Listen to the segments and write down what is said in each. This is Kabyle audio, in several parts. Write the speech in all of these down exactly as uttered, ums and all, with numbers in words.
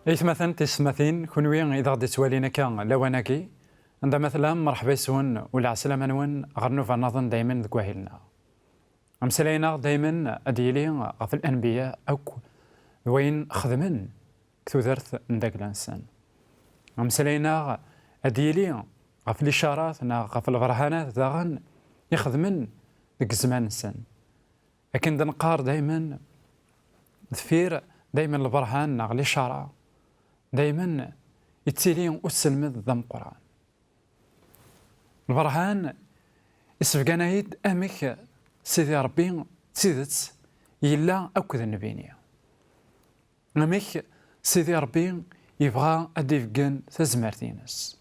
Aytmaten, tisetmatin, kunwi i d aɣ-d-ittwalin akka lawan-agi, anda ma tellam, merḥba yes-wen u lɛeslama-nwen ɣer nnuba nniḍen daymen deg wahil-nneɣ. Ameslay-nneɣ daymen ad d-yili ɣef lanbiya akk d wayen xedmen deg tudert n dagla-nsen. Ameslay-nneɣ ad d-yili ɣef licarat neɣ ɣef lberhanat daɣen i xedmen deg zzman-nsen. Akken d-neqqar daymen, deffir daymen lberhan neɣ licara, daymen yettili uselmed d ameqqran. Lberhan isebgan-ayi-d amek Sidi Ṛebbi d tidet yella akked nnbi-nni. Amek Sidi Ṛebbi yebɣa ad d-ibeggen tazmert-ines.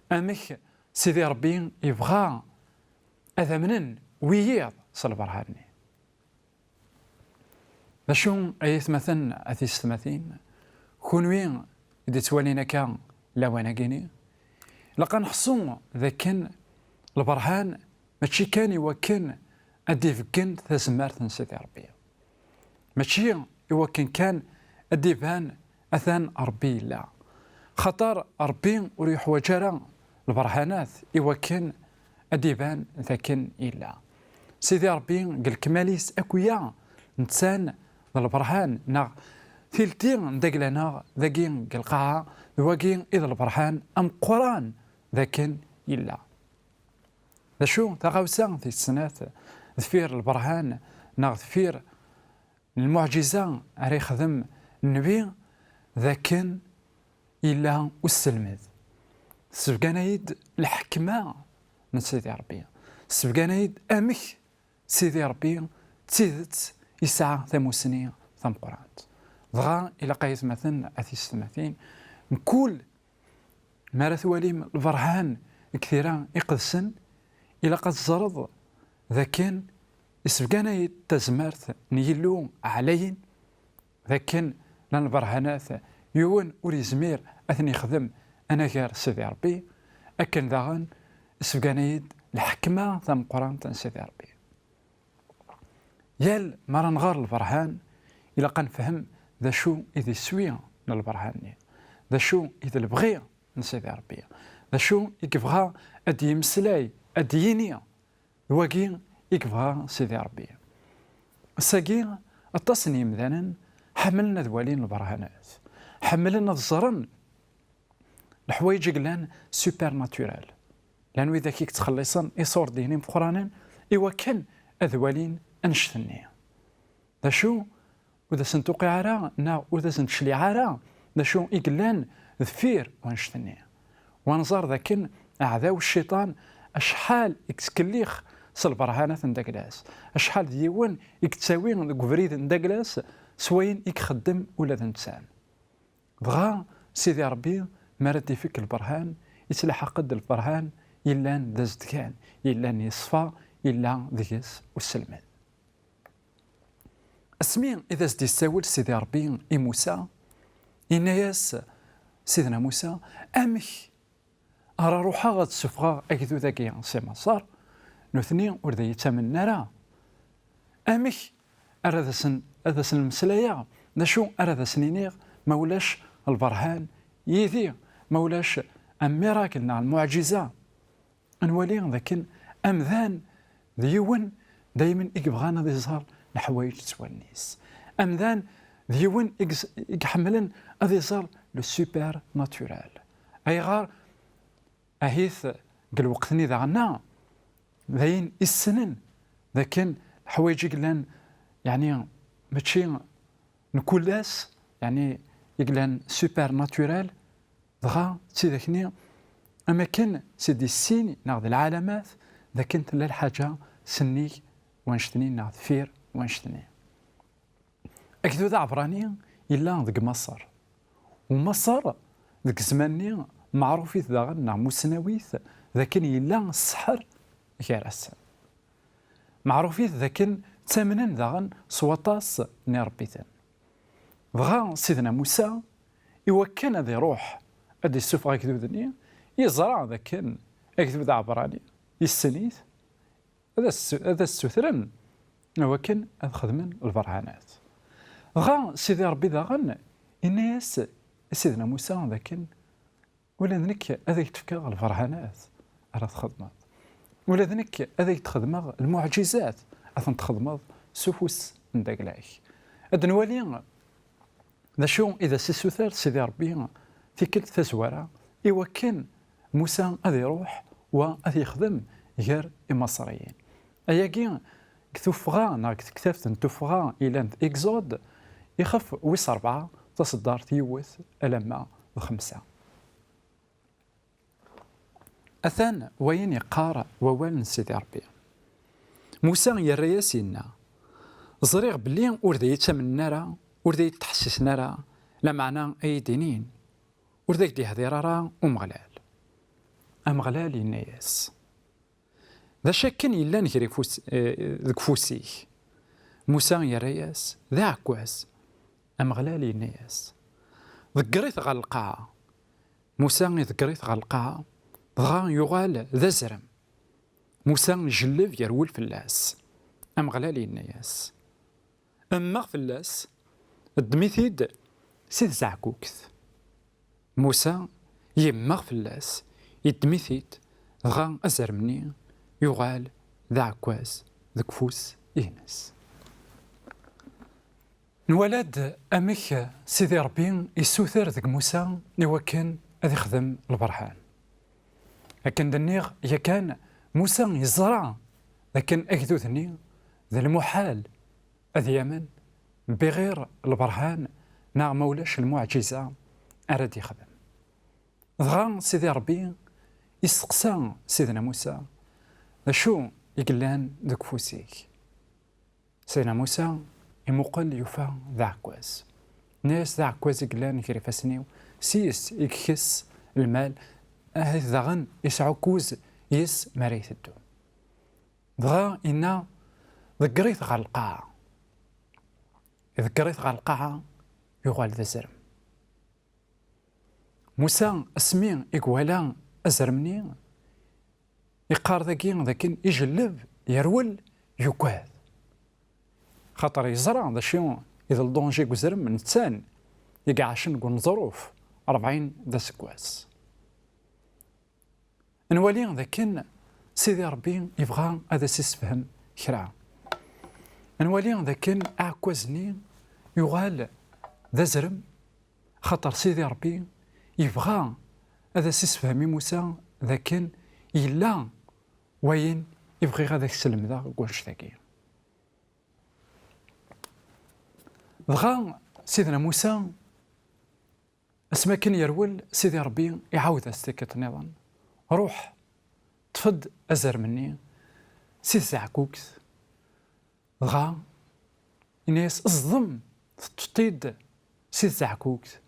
Amek Sidi Ṛebbi yebɣa ad amnen wiyiḍ s lberhan-nni. D acu ay atmaten, a tisetmatin, kunwi i d-ittwalin akka lawan-agi-ni? Ilaq ad neḥṣu d akken lberhan mačči kan i wakken ad d-ibeggen tazmert n Sidi Ṛebbi. Mačči i wakken kan ad d-iban atan Ṛebbi yella. Xaṭer Ṛebbi ur yuḥwaǧ ara lberhanat i wakken ad d-iban d akken yella. Sidi Ṛebbi deg lekmal-is akk-ya, netta d lberhan, neɣ tilti n dagla-nneɣ dagi deg lqaɛa, d wagi i d lberhan ameqqran d akken yella. D acu taɣawsa tis snat deffir lberhan neɣ deffir lmuɛǧiza ara yexdem nnbi d akken yella uselmed? Tessebgan-ayi-d lḥekma n Sidi Ṛebbi. Tessebgan-ayi-d amek Sidi Ṛebbi d tidet yesɛa tamusni tameqqrant. Dɣa ilaq ay atmaten, a tisetmatin, mkul mi ara twalim lberhan deg tira iqedsen, ilaq ad teẓreḍ d akken isebgan-ayi-d tazmert n Yillu ɛlayen, d akken llan lberhanat yiwen ur yezmir ad ten-yexdem anagar Sidi Ṛebbi, akken daɣen isebgan-ayi-d lḥekma tameqqrant n Sidi Ṛebbi. Yal mi ara nɣer lberhan, ilaq ad nefhem d acu i d iswi n lberhan-nni, d acu i d lebɣi n Sidi Ṛebbi, d acu i yebɣa ad d-yemmeslay, ad d-yini, d wagi i yebɣa Sidi Ṛebbi. Ass-agi, aṭas n yemdanen ḥemmlen ad walin lberhanat, ḥemmlen ad ẓren leḥwayeǧ i yellan supernaturel. Llan widak i yettxelliṣen iṣurdiyen imeqqranen i wakken ad walin annect-nni. D acu ur d asen-tuqiɛ ara neɣ ur d asen-tecliɛ ara d acu i yellan deffir wannect-nni. Wa nẓer d akken aɛdaw cciṭan acḥal i yettkellix s lberhanat n dagla-s, acḥal d yiwen i yettawi deg ubrid n dagla-s s wayen i ixeddem ula d netta. Dɣa Sidi Ṛebbi, mi ara d-ifek lberhan, ittlaḥaq-d lberhan yellan d azedgan, yellan yeṣfa, yella deg-s uselmed. Asmi i d as-d-yessawel Sidi Ṛebbi i Musa, yenna-yas Sidna Musa: "Amek ara ruḥeɣ ad ssufɣeɣ agdud-agi si Maṣer? Nutni ur d iyi-ttamnen ara. Amek ara d asen, ad asen-mmeslayeɣ? D acu ara d asen-iniɣ ma ulac lberhan yid-i, ma ulac amirakl neɣ lmuɛǧiza?" Ad nwali d akken amdan d yiwen daymen i yebɣan ad iẓer leḥwayeǧ s wallen-is. Amdan d yiwen i ges-, i iḥemmlen ad iẓer le supernaturel. Ayɣer? Ahit deg lweqt-nni daɣen-a, d ayen i ssnen d akken leḥwayeǧ i yellan, yeɛni, mačči n kul ass, yeɛni, i yellan supernaturel, dɣa d tidak-nni, am akken s-id issin neɣ d lɛalamat d akken tella lḥaǧa sennig wannect-nni neɣ deffir wannect-nni. Agdud aɛebṛani yella deg Maṣer. U Maṣer, deg zzman-nni, meɛrufit daɣen, neɣ musnawit, d akken yella sseḥr gar-asen. Meɛrufit d akken ttamnen daɣen s waṭas n iṛebbiten. Dɣa Sidna Musa, i wakken ad iṛuḥ ad d-issufeɣ agdud-nni, yeẓra d akken agdud aɛebṛani yessen-it, ad as-, ad as-ssutren i wakken ad xedmen lberhanat. Dɣa Sidi Ṛebbi daɣen yenna-yas i Sidna Musa d akken, ula d nekk ad ak-d-fkeɣ lberhanat ara txedmeḍ. Ula d nekk ad ak-d-xedmeɣ lmuɛǧizat, ad tent-txedmeḍ s ufus n dagla-k. Ad nwali d acu i d as-issuter Sidi Ṛebbi tikkelt tazwara i wakken Musa ad iruḥ wa ad yexdem gar Imaṣriyen. Ayagi deg tuffɣa neɣ deg tektabt n tuffɣa ilan d Exode, ixef wis ṛebɛa, taṣeddart yiwet alamma d xemsa. Atan wayen yeqqar wawal n Sidi Ṛebbi. Musa yerra-yas, yenna: "Ẓriɣ belli ur d ay-ttamnen ara, ur d ay-ttḥessisen ara, lameɛna ay-d-inin, ur d ak-d-yehdir ara Umeɣlal." Ameɣlal yenna-yas: "D acu akken yellan gar ifus-, eh, deg ufus-ik?" Musa yerra-yas: "D aɛekkaz." Ameɣlal yenna-yas: "Ḍegger-it ɣer lqaɛa." Musa iḍegger-it ɣer lqaɛa, dɣa yuɣal d azrem. Musa ijelleb, yerwel fell-as. Ameɣlal yenna-yas: "Mmeɣ fell-as, ddem-it-id si tzeɛkukt." Musa yemmeɣ fell-as, yeddem-it-id, dɣa azrem-nni yuɣal d aɛekkaz deg ufus-ines. Nwala-d amek Sidi Ṛebbi issuter deg Musa i wakken ad ixdem lberhan. Akken d-nniɣ yakan, Musa yeẓra d akken agdud-nni d lmuḥal ad yamen biɣir lberhan neɣ ma ulac lmuɛǧiza ara d-yexdem. Dɣa Sidi Ṛebbi isteqsa Sidna Musa: "D acu i yellan deg ufus-ik?" Sidna Musa imuqel, yufa d aɛekkaz. Nna-yas: "D aɛekkaz i yellan gar ifassen-iw, s yes i ikess lmal, ahat daɣen yesɛa ukuz yes mi ara iteddu." Dɣa inna: "Ḍegger-it ɣer lqaɛa." Iḍegger-it ɣer lqaɛa, yuɣal d azrem. Musa, asmi i iwala azrem-nni, iqqar dagi d akken ijelleb, yerwel, yugad. Xaṭer yeẓra d acu i d lḍunji deg uzrem, netta i iɛacen deg uneẓruf ṛebɛin d aseggas. Nwali d akken Sidi Ṛebbi yebɣa ad as-issefhem kra. Nwali d akken aɛekkaz-nni yuɣal d azrem, xaṭer Sidi Ṛebbi yebɣa ad as-issefhem i Musa d akken yella wayen i bɣiɣ ad ak-slemdeɣ deg wannect-agi. Dɣa Sidna Musa, asmi akken yerwel, Sidi Ṛebbi iɛawed-as tikkelt nniḍen: "Ruḥ, ṭṭef-d azrem-nni si tzeɛkukt." Dɣa inna-yas: "Zḍem, teṭṭfeḍ-t-id si tzeɛkukt."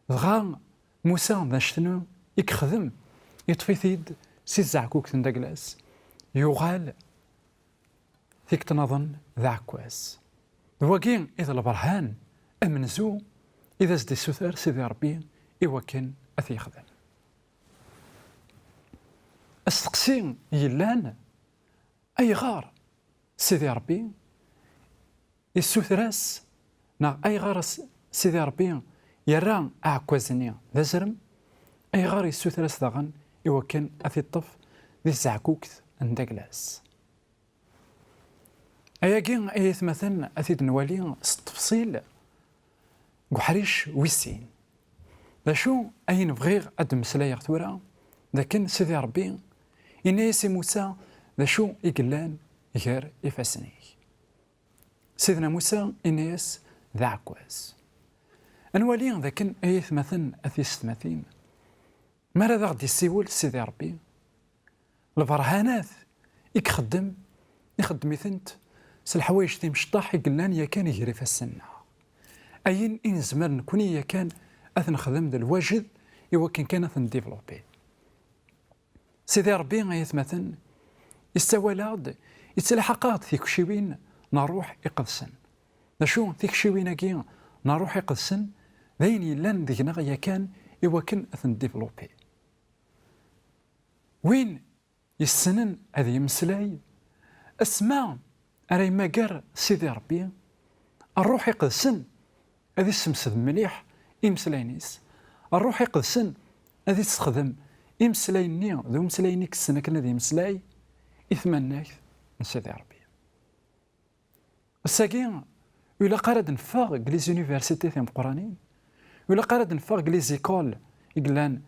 Dɣa Musa d annect-nni i yexdem, yeṭṭef-it-id si tzeɛkukt n dagla-s, yuɣal tikkelt nniḍen d aɛekkaz. D wagi i d lberhan amenzu i d as-d-issuter Sidi Ṛebbi i wakken ad t-yexdem. Asteqsi yellan, ayɣer Sidi Ṛebbi issuter-as, neɣ ayɣer as-, Sidi Ṛebbi yerra aɛekkaz-nni d azrem? Ayɣer issuter-as daɣen i wakken ad t-iṭṭef di tzeɛkukt n dagla-s? Ayagi, ay atmaten, ad t-id-nwali s ttefṣil deg uḥric wis sin. D acu ayen bɣiɣ ad d-mmeslayeɣ tura, d akken Sidi Ṛebbi yenna-yas i Musa d acu i yellan gar ifassen-ik. Sidna Musa yenna-yas d aɛekkaz. Ad nwali d akken, ay atmaten, a tisetmatin, mi ara d aɣ-d-yessiwel Sidi Ṛebbi, lberhanat i ixeddem, ixeddem-itent s leḥwayeǧ timecṭaḥ i yellan yakan gar ifassen-nneɣ. Ayen i nezmer nekni yakan ad t-nexdem d lwaǧed i wakken kan ad t-ndivlupi. Sidi Ṛebbi, ay atmaten, yessawal-aɣ-d, yettlaḥaq-aɣ-d tikciwin n Ṛṛuḥ Iqedsen. D acu tikciwin-agi n Ṛṛuḥ Iqedsen? D ayen yellan deg-neɣ yakan i wakken ad t-ndivlupi. Win yessnen ad yemmeslay, asma ara yemmager Sidi Ṛebbi, Ṛṛuḥ Iqedsen ad issemsed mliḥ imeslayen-is, Ṛṛuḥ Iqedsen ad issexdem imeslayen-nni d umeslayen i yessen akken ad yemmeslay i tmannagt n Sidi Ṛebbi. Ass-agi, ur ilaq ara ad neffeɣ deg les universités timeqqranin, ur ilaq ara ad neffeɣ deg les écoles i yellan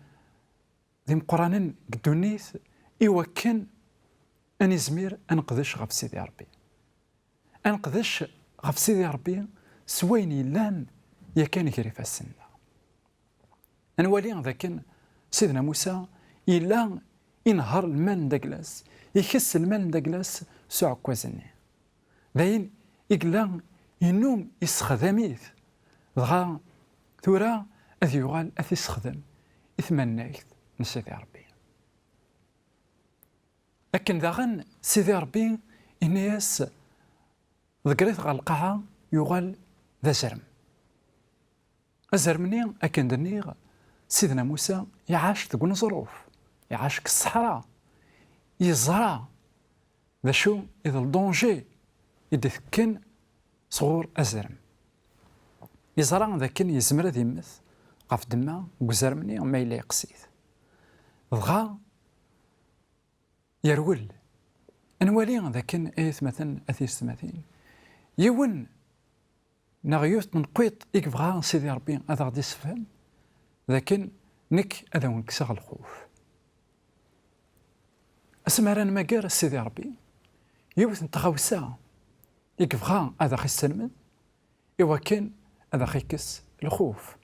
d imeqqranen deg ddunit, i wakken ad nizmir ad neqdec ɣef Sidi Ṛebbi. Ad neqdec ɣef Sidi Ṛebbi s wayen yellan yakan gar ifassen-nneɣ. Ad nwali dakken Sidna Musa yella inehheṛ lmal n Daglas, ikess lmal n Daglas s uɛekkaz-nni. D ayen i yella yennum issexdam-it, dɣa tura ad yuɣal ad t-issexdem i tmannagt n Sidi Ṛebbi. Akken daɣen Sidi Ṛebbi yenna-yas, ḍegger-it ɣer lqaɛa, yuɣal d azrem. Azrem-nni, akken d-nniɣ, Sidna Musa iɛac deg uneẓruf, iɛac deg ṣṣeḥra, yeẓra d acu i d ldanger i d-itekken sɣur azrem. Yeẓra d akken yezmer ad immet ɣef ddemma n uzrem-nni ma yella yeqqes-it. Dɣa yerwel. Ad nwali d akken, ay atmaten, a tiyessetmatin, yiwen neɣ yiwet n tenqiḍt i yebɣa Sidi Ṛebbi ad aɣ-d-issefhem, d akken nekk ad awen-kkseɣ lxuf. Asmi ara nmager Sidi Ṛebbi, yiwet n tɣawsa i yebɣa ad aɣ-isselmed, i wakken ad aɣ-ikkes lxuf,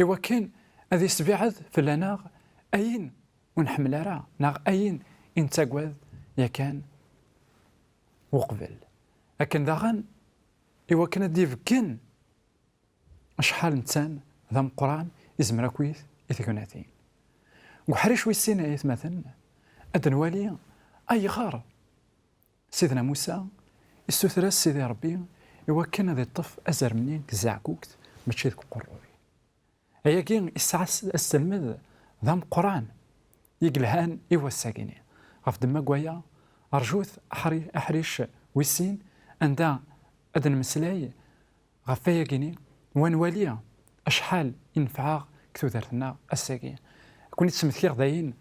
i wakken ad isbiɛed fell-aneɣ ayen ur nḥemmel ara, neɣ ayen i nettagad yakan uqbel. Akken daɣen, i wakken ad d-ibeggen acḥal netta d ameqqran, izmer akkit i tegnatin. Deg uḥric wis sin, ay atmaten, ad nwali ayɣer Sidna Musa issuter-as Sidi Ṛebbi i wakken ad iṭṭef azrem-nni deg tzeɛkukt, mačči deg uqerruy. Ayagi isɛa s-, aselmed d ameqqran i yelhan i wass-agi-nni. Ɣef ddemma n waya, rjut aḥri-, aḥric wis sin, anda ad nmeslay ɣef wayagi-nni, u ad nwali acḥal i nefɛeɣ deg tudert-nneɣ ass-agi. Ad ken-id-smektiɣ dayen,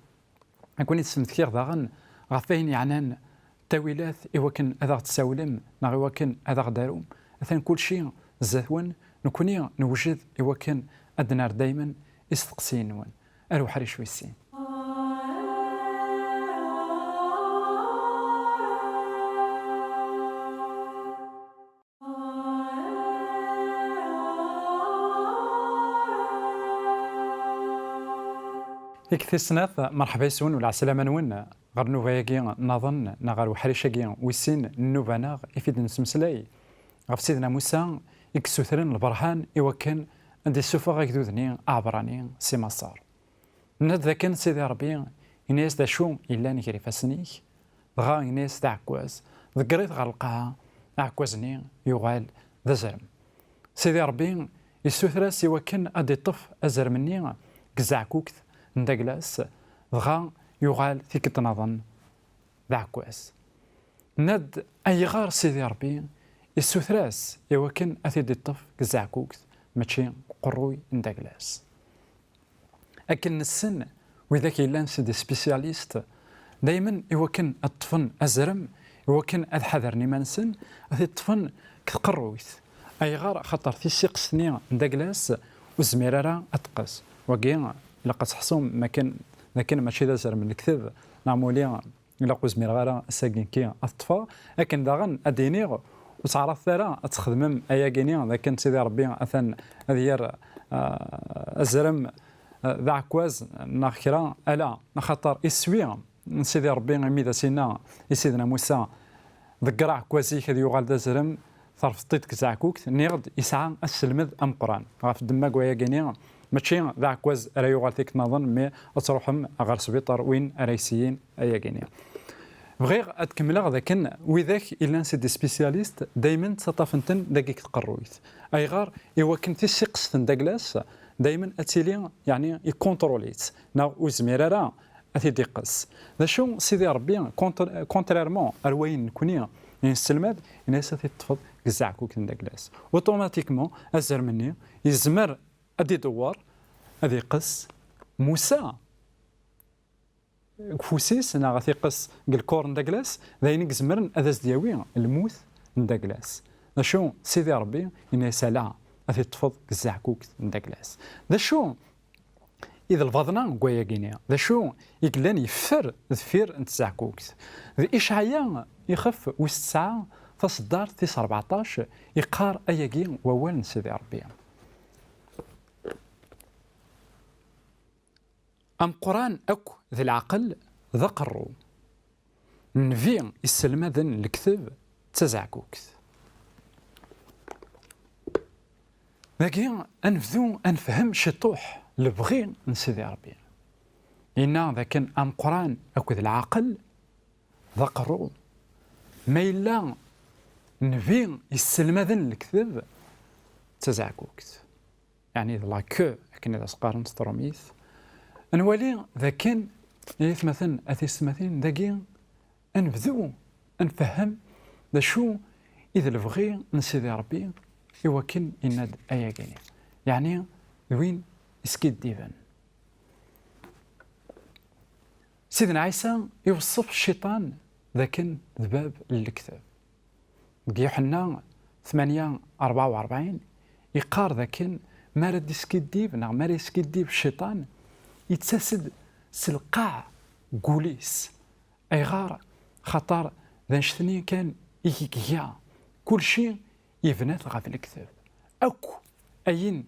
ad ken-id-smektiɣ daɣen ɣef wayen yeɛnan ttawilat i wakken ad aɣ-d-tessawlem neɣ i wakken ad aɣ-d-tarum. Atan kulci zdat-wen, nekkni newjed i wakken ad d-nerr daymen isteqsiyen-nwen. Ar uḥric wis sin. Tikkelt tis snat, merḥba yes-wen u lɛeslama-nwen ɣer nnuba-agi nnaḍen neɣ ɣer uḥric-agi wis sin n nnuba-nneɣ i f-id-nesmeslay ɣef Sidna Musa i yessutren lberhan i wakken ad d-issufeɣ agdud-nni aɛebṛani si Maṣer. Nenna-d dakken Sidi Ṛebbi yenna-yas d acu yellan gar ifassen-ik, dɣa yenna-yas d aɛekkaz, ḍegger-it ɣer lqaɛa, aɛekkaz-nni yuɣal d azrem. Sidi Ṛebbi yessuter-as i wakken ad d-iṭṭef azrem-nni deg tzeɛkukt n Daglas, dɣa yuɣal tikkelt nniḍen d aɛekkaz. Nenna-d ayɣer Sidi Ṛebbi yessuter-as i wakken ad t-id-iṭṭef deg tzeɛkukt, mačči deg uqerruy n Daglas. Akken nessen, widak yellan c'est des spécialistes, daymen i wakken ad ṭṭfen azrem, i wakken ad ḥadren iman-nsen, ad t-ṭṭfen deg tqerruyt. Ayɣer? Axaṭer tisiqest-nni n Daglas ur tezmir ara ad teqqes. Wagi, ilaq ad teḥṣum makken, d akken mačči d azrem n lekteb, neɣ muli ilaq ur zmireɣ ara ass-agi nekki ad ṭṭfeɣ. Akken daɣen ad d-iniɣ, ur ttɛaraḍet ara ad txedmem ayagi-ni, d akken Sidi Ṛebbi atan ad yerr, ah, azrem, ah, d aɛekkaz neɣ kra, ala, axaṭer iswi n Sidi Ṛebbi, imi d as-yenna i Sidna Musa, ḍegger aɛekkaz-ik ad yuɣal d azrem, terfeḍ-t-id deg tzeɛkukt, nniɣ-d yesɛa aselmed ameqqran. Ɣef ddemma n wayagi-ni, mačči d aɛekkaz ara yuɣal tikkelt nniḍen, mi ad truḥem ɣer sbiṭar win ara yesyin ayagi-ni. Bɣiɣ ad kemmleɣ d akken widak illan c'est des spécialistes, daymen ttaṭṭafen-ten dagi deg tqerruyt. Ayɣer? I wakken tisiqest n Daglas daymen ad tili, yeɛni, ikunṭrul-itt, neɣ ur yezmir ara ad t-id-iqqes. D acu, Sidi Ṛebbi, contr-, contrairement ar wayen nekni i nesselmad, yenna-yas ad t-teṭṭfeḍ deg tzeɛkukt n Daglas. Automatiquement, azrem-nni yezmer ad d-idewwer, Ad iqqes Musa deg ufus-is neɣ ad t-iqqes deg lkur n Daglas, d ayen i izemren ad as-d-yawi lmut n Daglas. D acu Sidi Ṛebbi yenna-yas: ala, ad t-teṭṭfeḍ deg tzeɛkukt n Daglas. D acu i d lbaḍna n wayagi-nni? D acu i yellan yeffer deffir n tzeɛkukt? Di Icɛaya ixef wis tesɛa, taṣeddart tis rbeɛṭac, iqqar ayagi wawal n Sidi Ṛebbi: ameqqran akk d leɛqel d aqerru, nnbi isselmaden lekteb d tazeɛkukt. Dagi, ad nebdu ad nefhem ciṭuḥ lebɣi n Sidi Ṛebbi. Yenna dakken ameqqran akked leɛqel d aqerru, ma yella nnbi yesselmaden lekteb d tazeɛkukt, yeɛni d la queue, akken i d as-qqaren s trumit. Ad nwali dakken, ay atmaten, a tiyessetmatin, dagi ad nebdu ad nfehhem d acu i d lebɣi n Sidi Ṛebbi i wakken yenna-d ayagi-nni. Yeɛni d win iskiddiben. Sidna Ɛisa iweṣṣef cciṭan d akken d bab n lekteb. Deg Yuḥenna tmanya rebɛa u rebɛin, iqqar d akken mi ara d-iskiddib neɣ mi ara yeskiddib cciṭan, yettas-d s lqaɛ n wul-is. Ayɣer? Xaṭer d annect-nni kan i iga. Kulci yebna-t ɣef lekteb. Akk ayen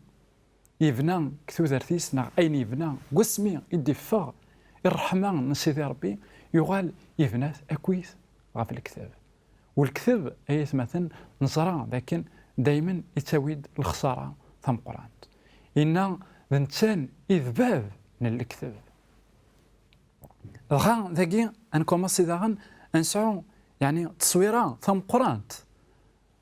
yebna deg tudert-is neɣ ayen yebna deg wasmi i d-iffeɣ i ṛṛeḥma n Sidi Ṛebbi, yuɣal yebna-t akkit ɣef lekteb. U lekteb, ay atmaten, neẓra dakken daymen ittawi-d lexsara tameqqrant. Inna d netta i d bab n lekteb. Dɣa dagi ad nkumaṣi daɣen ad nesɛu, yeɛni, tteswira tameqqrant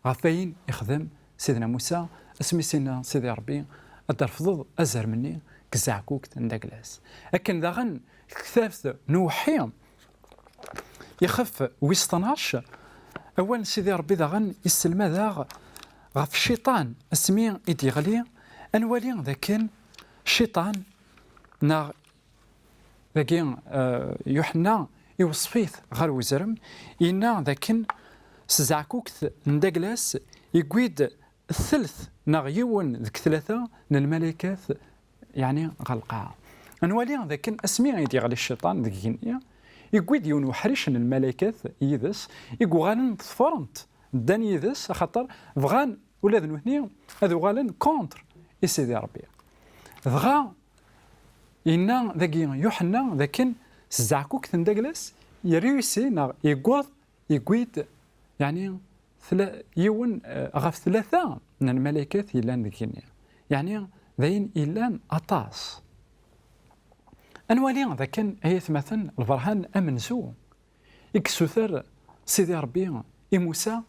ɣef wayen ixdem Sidna Musa asmi s-inna Sidi Ṛebbi ad d-trefdeḍ azrem-nni deg tzeɛkukt n Daglas. Akken daɣen deg tektabt n Uweḥḥi, ixef wis tnac, awal n Sidi Ṛebbi daɣen isselmad-aɣ ɣef cciṭan asmi i d-yeɣli. Ad nwali dakken cciṭan neɣ Dagi, eh, Yuḥenna iweṣṣef-it ɣer uzrem, yenna dakken s tzeɛkukt n Daglas yewwi-d telt neɣ yiwen deg tlata n lmalaykat, yeɛni ɣer lqaɛa. Ad nwali dakken asmi i d-yeɣli cciṭan deg igenni, yewwi-d yiwen uḥric n lmalaykat yid-s, i yuɣalen ḍefren-t, ddan yid-s, axaṭer bɣan ula d nutni ad uɣalen contre i Sidi Ṛebbi. Dɣa yenna dagi Yuḥenna dakken s tzeɛkukt n Daglas yerriyusi neɣ yewweḍ, yewwi-d, yeɛni, tla-, yiwen, eh, ɣef tlata n lmalaykat yellan deg igenni. Yeɛni d ayen yellan aṭas. Ad nwali dakken, ay atmaten, lberhan amenzu i yessuter Sidi Ṛebbi i Musa,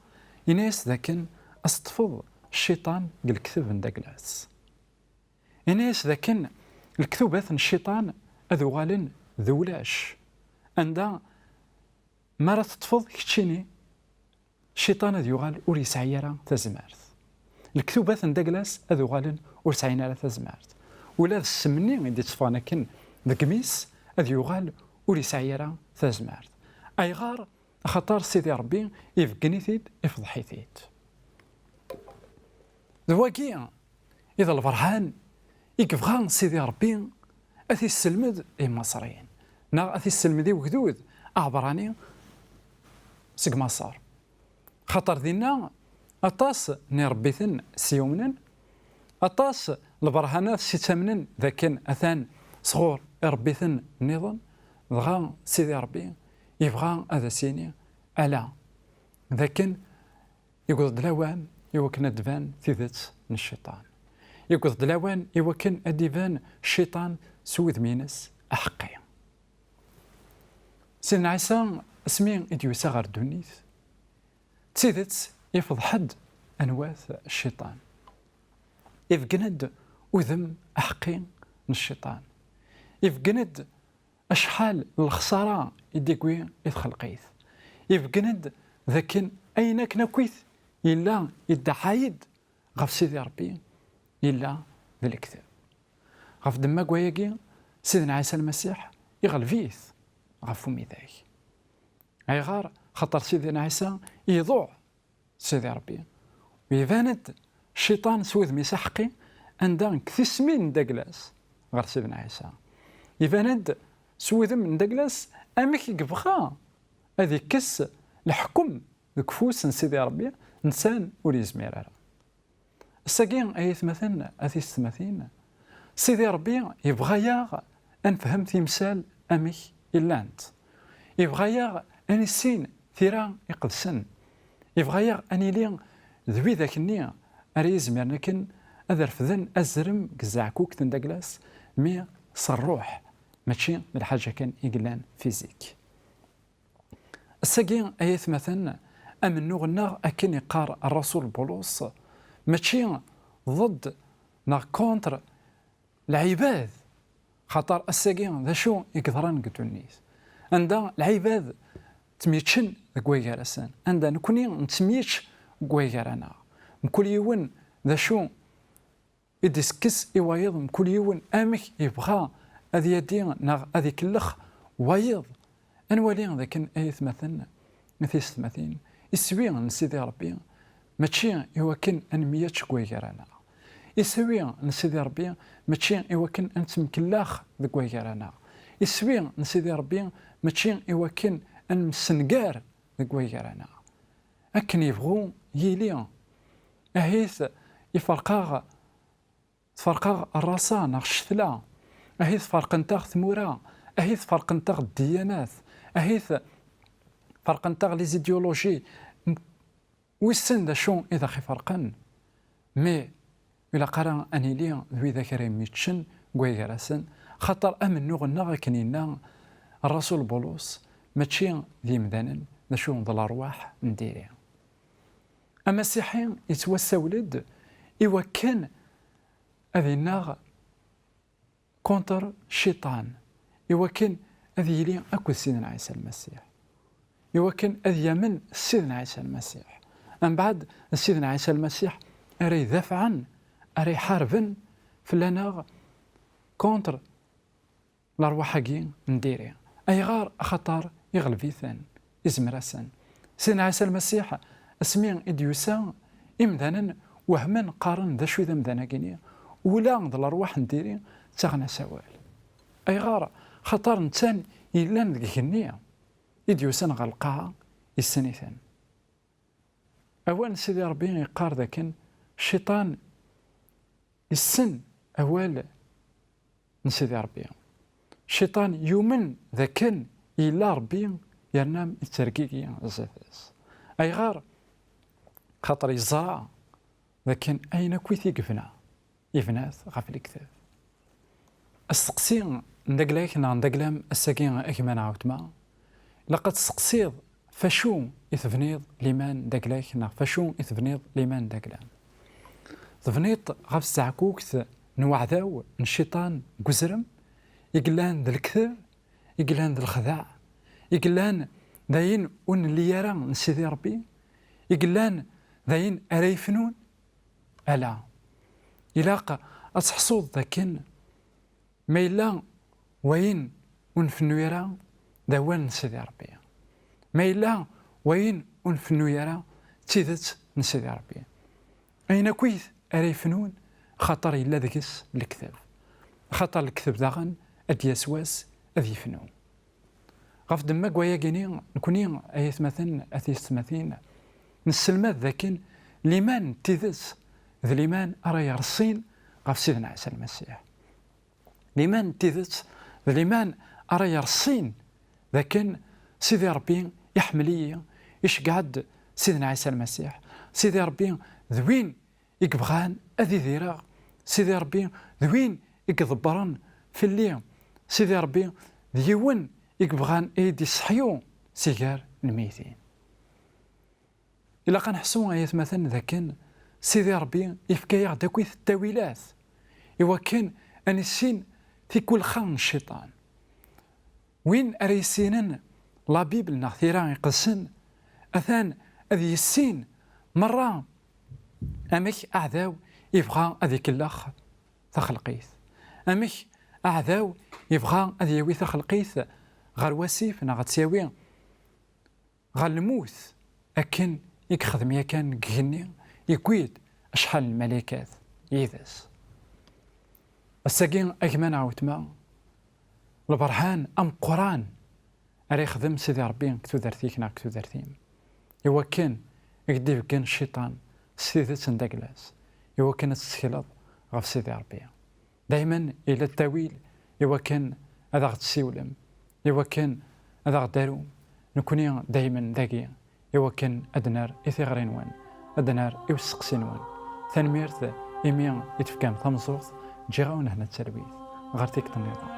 yenna-yas dakken ad s-teṭṭfeḍ cciṭan deg lekteb n Daglas. Yenna-yas dakken lektubat n cciṭan ad uɣalen d ulac. Anda mi ara teṭṭfeḍ keččini, cciṭan ad yuɣal ur yesɛi ara tazmert. Lektubat n Daglas ad uɣalen ur sɛin ara tazmert. Ula d ssem-nni i d-itteffɣen akken deg imi-s ad yuɣal ur yesɛi ara tazmert. Ayɣer? Axaṭer Sidi Ṛebbi ibeggen-it-id, ifḍeḥ-it-id. D wagi i d lberhan i yebɣa Sidi Ṛebbi ad t-isselmed i Imaṣriyen, neɣ ad t-isselmed i wegdud aɛebṛani seg Maṣer. Xaṭer dinna aṭas n iṛebbiten s-yumnen, aṭas n lberhanat s-ittamnen dakken atan sɣur iṛebbiten nniḍen, dɣa Sidi Ṛebbi yebɣa ad as-yini ala, dakken yewweḍ-d lawan i wakken ad d-tban tidet n cciṭan. Yewweḍ-d lawan i wakken ad d-iban cciṭan s wudem-ines aḥeqqi. Sidna Ɛisa, asmi i d-yusa ɣer ddunit, d tidet ifḍeḥ-d anwa-t cciṭan. Ibeggen-d udem aḥeqqi n cciṭan. Ibeggen-d acḥal n lexṣara i d-iwwi i txelqit. Ibeggen-d dakken ayen akken akkit yella iddeɛɛay-d ɣef Sidi Ṛebbi yella d lekdeb. Ɣef ddemma n wayagi, Sidna Ɛisa Lmasiḥ iɣleb-it ɣef umidag. Ayɣer? Xaṭer Sidna Ɛisa iḍuɛ Sidi Ṛebbi. Iban-d Cciṭan s wudem-is aḥeqqi anda deg tismin n Daglas ɣer Sidna Ɛisa. Iban-d s wudem n Daglas amek i yebɣa ad ikkes leḥkem deg ufus n Sidi Ṛebbi, nsan ur yezmir ara. Ass-agi, ay atmaten, a tisetmatin, Sidi Ṛebbi yebɣa-yaɣ ad nefhem timsal amek i llant. Yebɣa-yaɣ ad nissin tira iqedsen. Yebɣa-yaɣ ad nili d widak-nni ara yizmiren akken ad refden azrem deg tzeɛkukt n Daglas, mi s ṛṛuḥ, mačči d lḥaǧa kan i yellan fizik. Ass-agi, ay atmaten, amennuɣ-nneɣ, akken iqqar Ṛṛasul Bulus, mačči ḍedd neɣ contre lɛibad, xaṭer ass-agi d acu i yeḍran deg ddunit, anda lɛibad ttemyeččen deg way gar-asen, anda nekni nettemyečč deg way gar-aneɣ, mkul yiwen d acu i d-isekkes i wayeḍ, mkul yiwen amek yebɣa ad yadi neɣ ad ikellex wayeḍ. Ad nwali dakken, ay atmaten, a tisetmatin, iswi n Sidi Ṛebbi mačči i wakken ad nemyač deg way gar-aneɣ. Iswi n Sidi Ṛebbi mačči i wakken ad nettemkellax deg way gar-aneɣ. Iswi n Sidi Ṛebbi mačči i wakken ad nemsengar deg way gar-aneɣ. Akken yebɣu yili, ahit iferq-aɣ tferq-aɣ rraṣa neɣ ccetla, ahit ferqent-aɣ tmura, ahit ferqent-aɣ ddiyanat, ahit ferqent-aɣ les idéologies, wissen d acu i d aɣ-iferqen, mais ur ilaq ara ad nili d widak ara yemmiččen deg way gar-asen, xaṭer amennuɣ-nneɣ, akken yenna Ṛṛasul Bulus, mačči d yemdanen, d acu, d lerwaḥ n diri. Amasiḥi yettwassawel-d i wakken ad innaɣ contre Cciṭan, i wakken ad yili akked Sidna Ɛisa Lmasiḥ, i wakken ad yamen Sidna Ɛisa Lmasiḥ. Mbeɛd, d Sidna Ɛisa Lmasiḥ ara idafɛen, ara iḥarben fell-aneɣ contre lerwaḥ-agi n diri. Ayɣer? Axaṭer iɣleb-iten, izmer-asen. Sidna Ɛisa Lmasiḥ, asmi i d-yusa, imdanen wehmen, qqaren: "D acu i d amdan-agi-ni? Ula d lerwaḥ n diri ttaɣen-as awal." Ayɣer? Xaṭer netta yellan deg igenni i d-yusan ɣer lqaɛa, yessen-iten. Awal n Sidi Ṛebbi yeqqar dakken Cciṭan yessen awal n Sidi Ṛebbi. Cciṭan yumen dakken yella Ṛebbi, yerna yettergigi zdat-s. Ayɣer? Xaṭer yeẓra dakken ayen akk i t-yebna, yebna-t ɣef lekdeb. Asteqsi n dagla-k neɣ n dagla-m ass-agi, a gma neɣ a weltma, ilaq ad testeqsiḍ: f acu i tebniḍ liman n dagla-k neɣ f acu i tebniḍ liman n dagla-m? Tebniḍ ɣef tzeɛkukt n uɛdaw, n Cciṭan deg uzrem, i yellan d lekdeb, i yellan d lexdeɛ, i yellan d ayen ur nelli ara n Sidi Ṛebbi, i yellan d ayen ara yefnun? Ala. Ilaq ad teḥṣuḍ dakken ma yella wayen ur nfennu ara d awal n Sidi Ṛebbi, ma yella wayen ur nfennu ara d tidet n Sidi Ṛebbi, ayen akkit ara yefnun, axaṭer yella deg-s lekdeb, axaṭer lekdeb daɣen ad d-yas wass ad yefnu. Ɣef ddemma n wayagi-ni, nekni, ay atmaten, a tiyessetmatin, nesselmad dakken liman n tidet d liman ara yerṣin ɣef Sidna Ɛisa Lmasiḥ. Liman n tidet d liman ara yerṣin dakken Sidi Ṛebbi iḥemmel-iyi, iceggeɛ-d Sidna Ɛisa Lmasiḥ. Sidi Ṛebbi d win i yebɣan ad idireɣ. Sidi Ṛebbi d win i iḍebbren fell-i. Sidi Ṛebbi d yiwen i yebɣan ad yi-d-iseḥyu si gar lmeytin. Ilaq ad neḥṣu, ay atmaten, dakken Sidi Ṛebbi yefka-yaɣ-d akkit ttawilat i wakken ad nissin tikulxa n Cciṭan. Win ara yissinen la Bible neɣ Tira Iqedsen, atan ad yissin merra amek aɛdaw yebɣa ad ikellex taxelqit, Amek aɛdaw yebɣa ad yawi taxelqit ɣer wasif neɣ ad tt-yawi ɣer lmut, akken i yexdem yakan deg igenni, yewwi-d acḥal n lmalakat yid-s. Ass-agi, a gma neɣ a weltma, lberhan ameqqran ara yexdem Sidi Ṛebbi deg tudert-ik neɣ deg tudert-im, iwakken ad k-d-ibeggen cciṭan s tidet n dagla-s, iwakken ad tettekleḍ ɣef Sidi Ṛebbi. Daymen yella ttawil iwakken ad aɣ-d-ssiwlem, iwakken ad aɣ-d-arum. Nekkni daymen dagi iwakken ad d-nerr i tiɣri-nwen, ad d-nerr i usteqsi-nwen. Tanemmirt imi i d-tefkam tameẓẓuɣt, ǧǧiɣ-awen hna d talwit ɣer tikkelt nniḍen.